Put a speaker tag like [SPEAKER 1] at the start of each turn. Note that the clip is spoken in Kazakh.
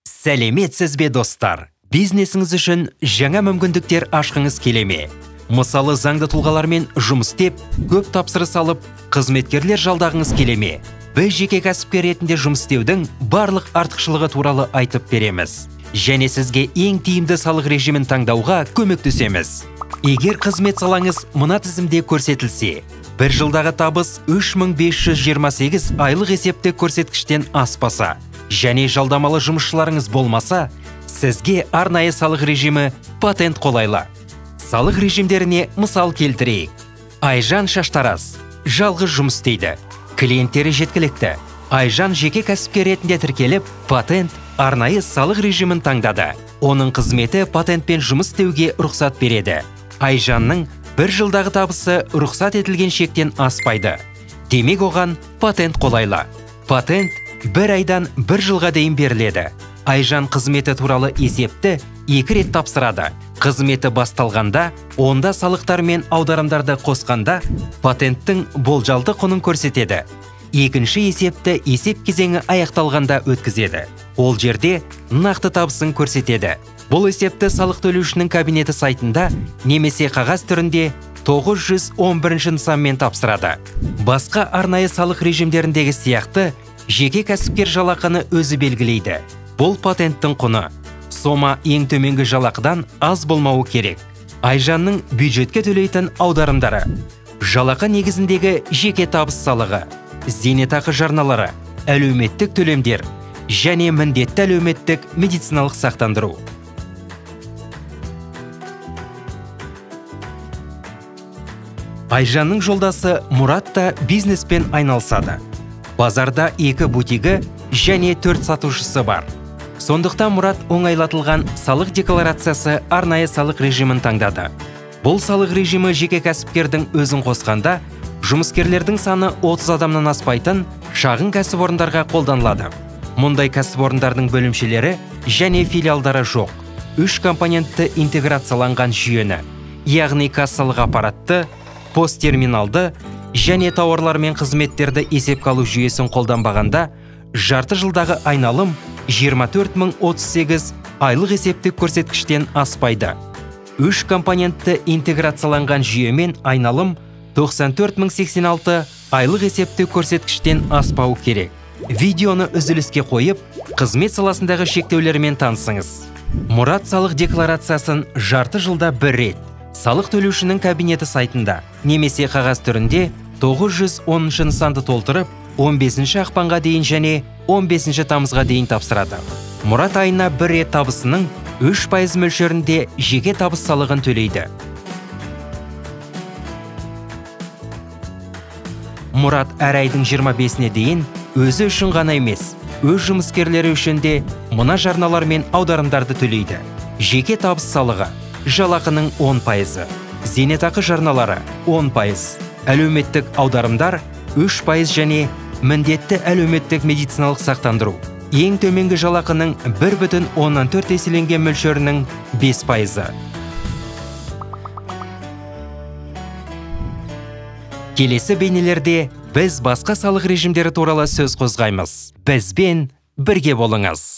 [SPEAKER 1] Сәлеметсіз бе, достар! Бизнесіңіз үшін жаңа мүмкіндіктер ашқыңыз келе ме? Мысалы, заңды тұлғалармен жұмыс істеп, көп тапсырыс алып, қызметкерлер жалдағыңыз келе ме? Біз жеке кәсіпкер ретінде жұмыс істеудің барлық артықшылығы туралы айтып береміз. Және сізге ең тиімді салық режимін таңдауға көмектесеміз. Егер қызмет салаңыз мына тізімде көрсетілсе, бір жылдағы табыс 3528 айлық есептік көрсеткіштен аспаса, және жалдамалы жұмысшыларыңыз болмаса, сізге арнайы салық режимі патент қолайлы. Салық режимдеріне мысал келтірейік. Айжан шаштараз, жалғыз жұмыс істейді. Клиенттері жеткілікті. Айжан жеке кәсіпкер ретінде тіркеліп, патент арнайы салық режимін таңдады. Оның қызметі патентпен жұмыс істеуге рұқсат береді. Айжанның бір жылдағы табысы рұқсат етілген шектен аспайды. Демек, оған патент қолайлы. Патент бір айдан бір жылға дейін беріледі. Айжан қызметі туралы есепті 2 рет тапсырады. Қызметі басталғанда, онда салықтар мен аударымдарды қосқанда патенттің болжалды құнын көрсетеді. Екінші есепті есеп кезеңі аяқталғанда өткізеді. Ол жерде нақты табысын көрсетеді. Бұл есепті салық төлеушінің кабинеті сайтында немесе қағаз түрінде 911 нысанмен тапсырады. Басқа арнайы салық режимдеріндегі сияқты жеке кәсіпкер жалақыны өзі белгілейді. Бұл патенттің құны. Сома ең төменгі жалақыдан аз болмауы керек. Айжанның бюджетке төлейтін аударымдары: жалақы негізіндегі жеке табыс салығы, зейнетақы жарналары, әлеуметтік төлемдер және міндетті әлеуметтік медициналық сақтандыру. Айжанның жолдасы Мұрат та бизнеспен айналысады. Базарда 2 бутигі және 4 сатушысы бар. Сондықтан Мұрат оңайлатылған салық декларациясы арнайы салық режимін таңдады. Бұл салық режимі жеке кәсіпкердің өзін қосқанда, жұмыскерлердің саны 30 адамнан аспайтын шағын кәсіпорындарға қолданылады. Мұндай кәсіпорындардың бөлімшелері және филиалдары жоқ. 3 компонентті интеграцияланған жүйені, яғни кассалық аппаратты, посттерминалды және тауарлар мен қызметтерді есепке алу жүйесін қолданбағанда, жарты жылдағы айналым 24038 айлық есептік көрсеткіштен аспайды. 3 компонентті интеграцияланған жүйемен айналым 94086 айлық есептік көрсеткіштен аспауы керек. Видеоны үзіліске қойып, қызмет саласындағы шектеулермен танысыңыз. Мұрат салық декларациясын жарты жылда бір рет салық төлеушінің кабинеті сайтында немесе қағаз түрінде 910 нысанды толтырып, 15 ақпанға дейін және 15 тамызға дейін тапсырады. Мұрат айына бір рет табысының 3% мөлшерінде жеке табыс салығын төлейді. Мұрат әр айдың 25-іне дейін өзі үшін ғана емес, өз жұмыскерлері үшін де мына жарналар мен аударымдарды төлейді. Жеке табыс салығы жалақының 10%, зейнетақы жарналары 10%, әлеуметтік аударымдар 3% және міндетті әлеуметтік медициналық сақтандыру. Ең төменгі жалақының 1,4 еселенген мөлшерінің 5%. Келесі бейнелерде біз басқа салық режимдері туралы сөз қозғаймыз. Бізбен бірге болыңыз.